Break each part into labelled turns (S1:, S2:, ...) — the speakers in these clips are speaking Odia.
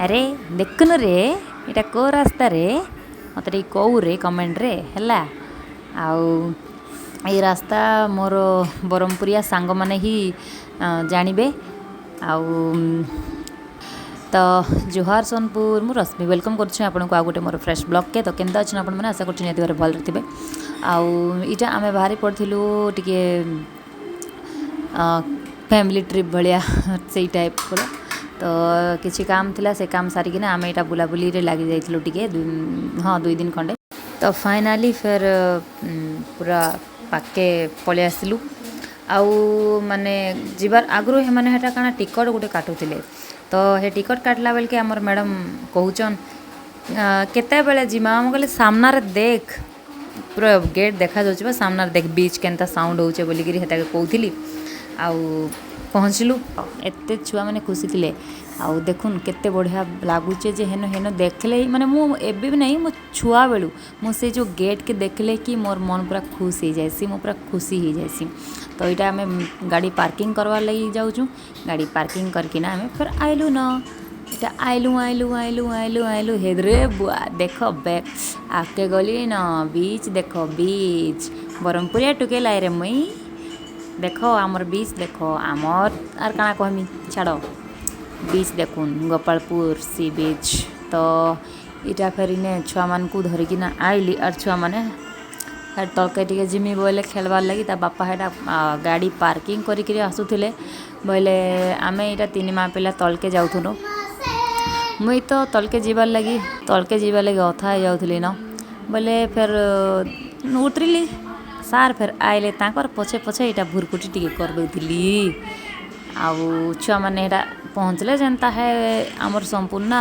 S1: ଆରେ ଦେଖୁନୁ ରେ, ଏଇଟା କେଉଁ ରାସ୍ତାରେ? ମୋତେ ଟିକେ କହୁରେ କମେଣ୍ଟରେ ହେଲା। ଆଉ ଏଇ ରାସ୍ତା ମୋର ବରହମପୁରିଆ ସାଙ୍ଗମାନେ ହିଁ ଜାଣିବେ। ଆଉ ତ ଜୁହାର ସୋନପୁର, ମୁଁ ରଶ୍ମି welcome କରୁଛି ଆପଣଙ୍କୁ ଆଉ ଗୋଟେ ମୋର ଫ୍ରେଶ୍ ବ୍ଲଗ୍କେ। ତ କେନ୍ତା ଅଛନ୍ ଆପଣମାନେ? ଆଶା କରୁଛି ନିହାତି ଭାବରେ ଭଲରେ ଥିବେ। ଆଉ ଏଇଟା ଆମେ ବାହାରି ପଡ଼ିଥିଲୁ ଟିକେ ଫ୍ୟାମିଲି ଟ୍ରିପ୍ ଭଳିଆ, ସେଇ ଟାଇପ୍ର। ତ କିଛି କାମ ଥିଲା, ସେ କାମ ସାରିକିନା ଆମେ ଏଇଟା ବୁଲାବୁଲିରେ ଲାଗି ଯାଇଥିଲୁ ଟିକେ, ହଁ, 2 ଦିନ ଖଣ୍ଡେ। ତ ଫାଇନାଲି ଫେର୍ ପୁରା ପାଖକେ ପଳେଇ ଆସିଲୁ। ଆଉ ମାନେ ଯିବାର ଆଗରୁ ସେମାନେ ହେଟା କାଣା ଟିକଟ୍ ଗୋଟେ କାଟୁଥିଲେ। ତ ହେ ଟିକଟ୍ କାଟିଲା ବେଲକେ ଆମର ମ୍ୟାଡ଼ାମ୍ କହୁଛନ୍, କେତେବେଳେ ଯିମା? ମୁଁ କହିଲି, ସାମ୍ନାରେ ଦେଖ, ପୁରା ଗେଟ୍ ଦେଖାଯାଉଛି ବା, ସାମ୍ନାରେ ଦେଖ, ବିଚ୍ କେନ୍ତା ସାଉଣ୍ଡ ହଉଛେ ବୋଲିକିରି ହେଟାକେ କହୁଥିଲି। ଆଉ ପହଞ୍ଚିଲୁ, ଏତେ ଛୁଆମାନେ ଖୁସି ଥିଲେ। ଆଉ ଦେଖୁନ୍ କେତେ ବଢ଼ିଆ ଲାଗୁଛେ ଯେ ହେନ ହେନ ଦେଖିଲେ, ମାନେ ମୁଁ ଏବେ ବି ନାହିଁ, ମୋ ଛୁଆବେଳୁ ମୁଁ ସେ ଯେଉଁ ଗେଟ୍କେ ଦେଖିଲେ କି ମୋର୍ ମନ୍ ପୁରା ଖୁସି ହେଇଯାଏସି, ମୁଁ ପୁରା ଖୁସି ହେଇଯାଏସି। ତ ଏଇଟା ଆମେ ଗାଡ଼ି ପାର୍କିଂ କରବାର୍ ଲାଗି ଯାଉଛୁଁ। ଗାଡ଼ି ପାର୍କିଂ କରିକିନା ଆମେ ଫେର୍ ଆଇଲୁ ନ। ଏଇଟା ଆଇଲୁ, ଆଇଲୁ, ଆଇଲୁ, ଆଇଲୁ, ଆଇଲୁ। ହେଦରେ ବୁଆ ଦେଖ, ବ୍ୟାକ୍ ଆଗକେ ଗଲି ନ, ବିଚ୍ ଦେଖ, ବିଚ୍। ବରହମପୁରିଆ ଟୁକେଲ୍ ଆଇରେ ମୁଇଁ। ଦେଖ, ଆମର ବିଚ୍ ଦେଖ ଆମର୍। ଆର୍ କାଣା କହମି, ଛାଡ଼। ବିଚ୍ ଦେଖୁନ୍, ଗୋପାଳପୁର ସି ବିଚ୍। ତ ଇଟା ଫେର୍ ଇନେ ଛୁଆମାନଙ୍କୁ ଧରିକିନା ଆଇଲି। ଆର୍ ଛୁଆମାନେ ହେର୍ ତଳକେ ଟିକେ ଜିମି ବୋଇଲେ ଖେଲବାର୍ ଲାଗି, ତା ବାପା ହେଟା ଗାଡ଼ି ପାର୍କିଂ କରିକିରି ଆସୁଥିଲେ ବୋଇଲେ ଆମେ ଏଇଟା ତିନି ମା ପିଲା ତଳକେ ଯାଉଥିଲୁ। ମୁଇଁ ତ ତଳକେ ଯିବାର୍ ଲାଗି ଅଥା ହେଇଯାଉଥିଲି ନ ବୋଇଲେ ଫେର୍ ଉତରିଲି। ସାର୍ ଫେର୍ ଆଇଲେ, ତାଙ୍କର ପଛେ ପଛେ ଏଇଟା ଭୁରକୁଟି ଟିକେ କରିଦେଉଥିଲି। ଆଉ ଛୁଆମାନେ ଏଇଟା ପହଞ୍ଚିଲେ ଯେନ୍ତା ହେ ଆମର ସମ୍ପୂର୍ଣ୍ଣ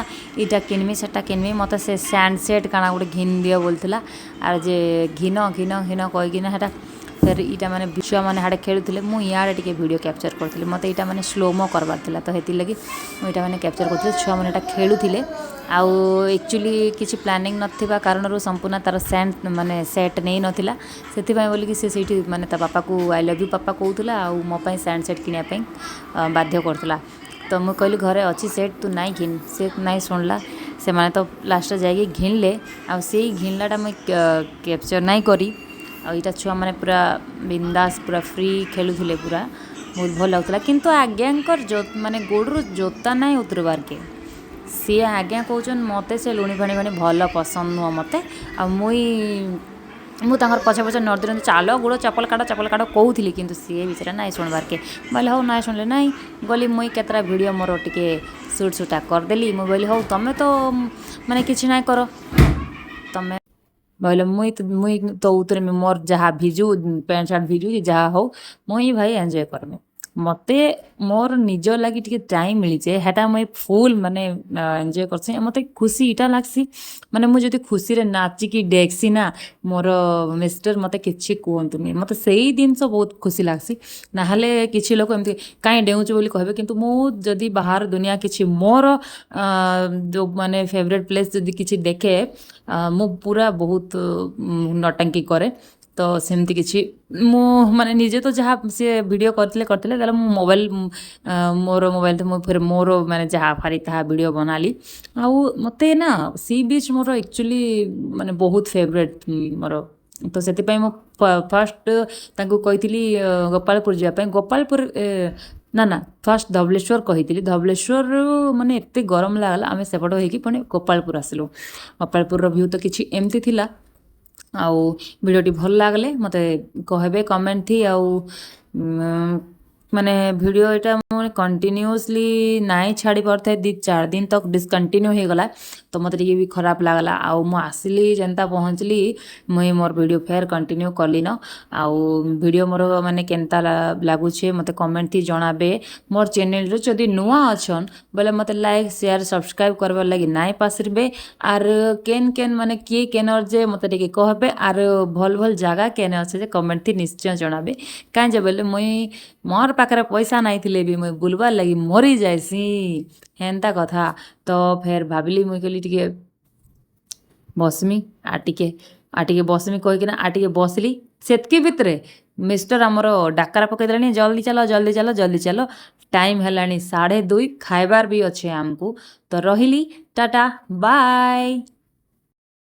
S1: ଇଟା କିଣିମି, ସେଟା କିଣିମି, ମୋତେ ସେ ସ୍ୟାଣ୍ଡ ସେଟ୍ କାଣା ଗୋଟେ ଘିନ୍ ଦିଅ ବୋଲୁଥିଲା। ଆର୍ ଯେ ଘିନ ଘିନ ଘିନ କହିକିନା ହେଟା ଫେର୍ ଇଟା ମାନେ ଛୁଆମାନେ ହାଡ଼େ ଖେଳୁଥିଲେ, ମୁଁ ଇଆଡ଼େ ଟିକେ ଭିଡ଼ିଓ କ୍ୟାପଚର୍ କରିଥିଲି। ମୋତେ ଏଇଟା ମାନେ ସ୍ଲୋମୋ କରବାର ଥିଲା, ତ ହେଥିର୍ଲାଗି ମୁଁ ଏଇଟା ମାନେ କ୍ୟାପଚର୍ କରୁଥିଲି। ଛୁଆମାନେ ଏଇଟା ଖେଳୁଥିଲେ। ଆଉ ଆକ୍ଚୁଆଲି କିଛି ପ୍ଲାନିଂ ନଥିବା କାରଣରୁ ସମ୍ପୂର୍ଣ୍ଣ ତା'ର ସ୍ୟାଣ୍ଡ ମାନେ ସେଟ୍ ନେଇନଥିଲା। ସେଥିପାଇଁ ବୋଲିକି ସେ ସେଇଠି ମାନେ ତା ବାପାକୁ "I love you papa" କହୁଥିଲା ଆଉ ମୋ ପାଇଁ ସ୍ୟାଣ୍ଡ ସେଟ୍ କିଣିବା ପାଇଁ ବାଧ୍ୟ କରୁଥିଲା। ତ ମୁଁ କହିଲି, ଘରେ ଅଛି ସେଟ୍, ତୁ ନାଇଁ ଘିନ୍। ସେ ନାଇଁ ଶୁଣିଲା। ସେମାନେ ତ ଲାଷ୍ଟରେ ଯାଇକି ଘିଣିଲେ। ଆଉ ସେଇ ଘିଣିଲାଟା ମୁଇଁ କ୍ୟାପଚର୍ ନାଇଁ କରି। ଆଉ ଏଇଟା ଛୁଆମାନେ ପୁରା ବିନ୍ଦାସ, ପୁରା ଫ୍ରି ଖେଳୁଥିଲେ, ପୁରା ବହୁତ ଭଲ ଲାଗୁଥିଲା। କିନ୍ତୁ ଆଜ୍ଞାଙ୍କର ମାନେ ଗୋଡ଼ରୁ ଜୋତା ନାଇଁ ଉତରବାର୍କେ। ସିଏ ଆଜ୍ଞା କହୁଛନ୍, ମୋତେ ସେ ଲୁଣି ଫାଣି ଫାଣି ଭଲ ପସନ୍ଦ ନୁହଁ ମୋତେ। ଆଉ ମୁଇଁ ମୁଁ ତାଙ୍କର ପଛେ ପଛେ ନଦୀ ଚାଲ, ଗୋଡ଼ ଚପଲ କାଢ଼, ଚପଲ କାଢ଼ କହୁଥିଲି। କିନ୍ତୁ ସିଏ ବିଚାରା ନାଇଁ ଶୁଣବାର୍କେ। ବୋଇଲେ ହଉ, ନାଇଁ ଶୁଣିଲେ ନାଇଁ ଗଲି। ମୁଇଁ କେତେଟା ଭିଡ଼ିଓ ମୋର ଟିକେ ସୁଟ୍ ସୁଟା କରିଦେଲି। ମୁଁ କହିଲି, ହଉ, ତମେ ତ ମାନେ କିଛି ନାଇଁ କର ତମେ ବୋଇଲେ ମୁଇଁ ତ ଉତରମି। ମୋର୍ ଯାହା ଭିଜୁ, ପ୍ୟାଣ୍ଟ ସାର୍ଟ ଭିଜୁ କି ଯାହା ହଉ, ମୁଇଁ ଭାଇ ଏନ୍ଜୟ କରମି। ମୋତେ ମୋର୍ ନିଜ ଲାଗି ଟିକେ ଟାଇମ୍ ମିଳିଛେ, ହେଟା ମୁଇଁ ଫୁଲ୍ ମାନେ ଏନ୍ଜୟ କରସି। ମୋତେ ଖୁସି ଇଟା ଲାଗ୍ସି, ମାନେ ମୁଁ ଯଦି ଖୁସିରେ ନାଚିକି ଡେକ୍ସି ନା, ମୋର ମିଷ୍ଟର ମୋତେ କିଛି କୁହନ୍ତୁନି। ମୋତେ ସେଇ ଜିନିଷ ବହୁତ ଖୁସି ଲାଗ୍ସି। ନହେଲେ କିଛି ଲୋକ ଏମିତି କାଇଁ ଡେଉଁଛୁ ବୋଲି କହିବେ। କିନ୍ତୁ ମୁଁ ଯଦି ବାହାର ଦୁନିଆ କିଛି ମୋର ଯେଉଁ ମାନେ ଫେଭରେଟ୍ ପ୍ଲେସ୍ ଯଦି କିଛି ଦେଖେ, ମୁଁ ପୁରା ବହୁତ ନଟଙ୍କି କରେ। ତ ସେମିତି କିଛି ମୁଁ ମାନେ ନିଜେ ତ ଯାହା ସିଏ ଭିଡ଼ିଓ କରିଥିଲେ କରିଥିଲେ, ତାହେଲେ ମୁଁ ମୋବାଇଲ, ମୋର ମୋବାଇଲ ତ ମୁଁ ଫେର ମୋର ମାନେ ଯାହା ଫାରି ତାହା ଭିଡ଼ିଓ ବନାଲି। ଆଉ ମୋତେ ନା ସି ବିଚ୍ ମୋର ଆକ୍ଚୁଆଲି ମାନେ ବହୁତ ଫେଭରେଟ୍ ମୋର। ତ ସେଥିପାଇଁ ମୁଁ ଫାଷ୍ଟ ତାଙ୍କୁ କହିଥିଲି ଗୋପାଳପୁର ଯିବା ପାଇଁ। ଗୋପାଳପୁର ନା ନା, ଫାଷ୍ଟ ଧବଳେଶ୍ୱର କହିଥିଲି। ଧବଳେଶ୍ୱରରୁ ମାନେ ଏତେ ଗରମ ଲାଗଲା, ଆମେ ସେପଟ ହେଇକି ପୁଣି ଗୋପାଳପୁର ଆସିଲୁ। ଗୋପାଳପୁରର ଭ୍ୟୁ ତ କିଛି ଏମିତି ଥିଲା। ଆଉ ଭିଡ଼ିଓଟି ଭଲ ଲାଗିଲେ ମୋତେ କହିବେ କମେଣ୍ଟ ଥି। ଆଉ ମାନେ ଭିଡ଼ିଓ ଏଇଟା ମୁଁ କଣ୍ଟିନ୍ୟୁଅସଲି ନାଇଁ ଛାଡ଼ି ପାରୁଥାଏ, 2-4 ଦିନ ତକ୍ ଡିସକଣ୍ଟିନ୍ୟୁ ହେଇଗଲା। ତ ମୋତେ ଟିକେ ବି ଖରାପ ଲାଗଲା। ଆଉ ମୁଁ ଆସିଲି, ଯେନ୍ତା ପହଞ୍ଚିଲି, ମୁଇଁ ମୋର୍ ଭିଡ଼ିଓ ଫେର୍ କଣ୍ଟିନ୍ୟୁ କଲିନ। ଆଉ ଭିଡ଼ିଓ ମୋର ମାନେ କେନ୍ତା ଲାଗୁଛେ, ମୋତେ କମେଣ୍ଟ ଥି ଜଣାବେ। ମୋର୍ ଚ୍ୟାନେଲ୍ରେ ଯଦି ନୂଆ ଅଛନ୍ ବୋଇଲେ ମୋତେ ଲାଇକ୍, ସେୟାର, ସବସ୍କ୍ରାଇବ୍ କରବାର୍ ଲାଗି ନାଇଁ ପାସରିବେ। ଆର୍ କେନ୍ କେନ୍ ମାନେ କିଏ କେନର୍ ଯେ ମୋତେ ଟିକେ କହବେ। ଆର୍ ଭଲ୍ ଭଲ୍ ଜାଗା କେନେ ଅଛେ ଯେ କମେଣ୍ଟ ଥି ନିଶ୍ଚୟ ଜଣାବେ। କାଁ ଯେ ବୋଇଲେ ମୁଇଁ ମୋର୍ ପାଖରେ ପଇସା ନାଇଁ ଥିଲେ ବି ମୁଇଁ ବୁଲବାର୍ ଲାଗି ମରି ଯାଏସି, ହେନ୍ତା କଥା। ତ ଫେର୍ ଭାବିଲି, ମୁଇଁ କହିଲି ଟିକେ ବସ୍ମି, ଆର୍ ଟିକେ, ଆର୍ ଟିକେ ବସ୍ମି କହିକିନା ଆର୍ ଟିକେ ବସ୍ଲି। ସେତ୍କି ଭିତରେ ମିଷ୍ଟର ଆମର ଡାକରା ପକେଇଦେଲେଣି, ଜଲ୍ଦି ଚାଲ, ଜଲ୍ଦି ଚାଲ, ଜଲ୍ଦି ଚାଲ। ଟାଇମ୍ ହେଲାଣି 2:30, ଖାଇବାର ବି ଅଛେ ଆମକୁ। ତ ରହିଲି, ଟାଟା, ବାଏ।